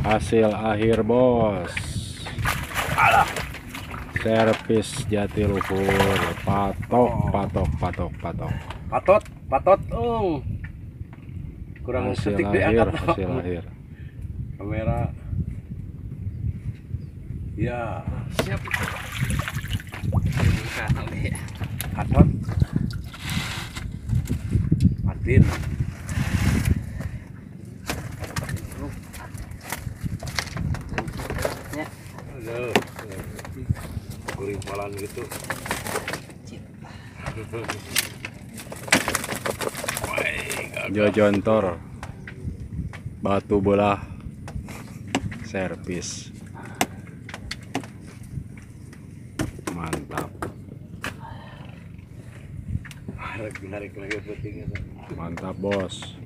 Hasil akhir bos. Alah. Servis Jatiluhur, patok, patok, patok, patok. Patot, patot, oh. Kurang hasil setik akhir, diangkat. Hasil akhir. Kamera. Ya. Siap. Patot. Patin. Aduh. Gulimpalan gitu. Jojontor, batu belah, servis. Mantap. Narik lagi putingnya. Mantap bos.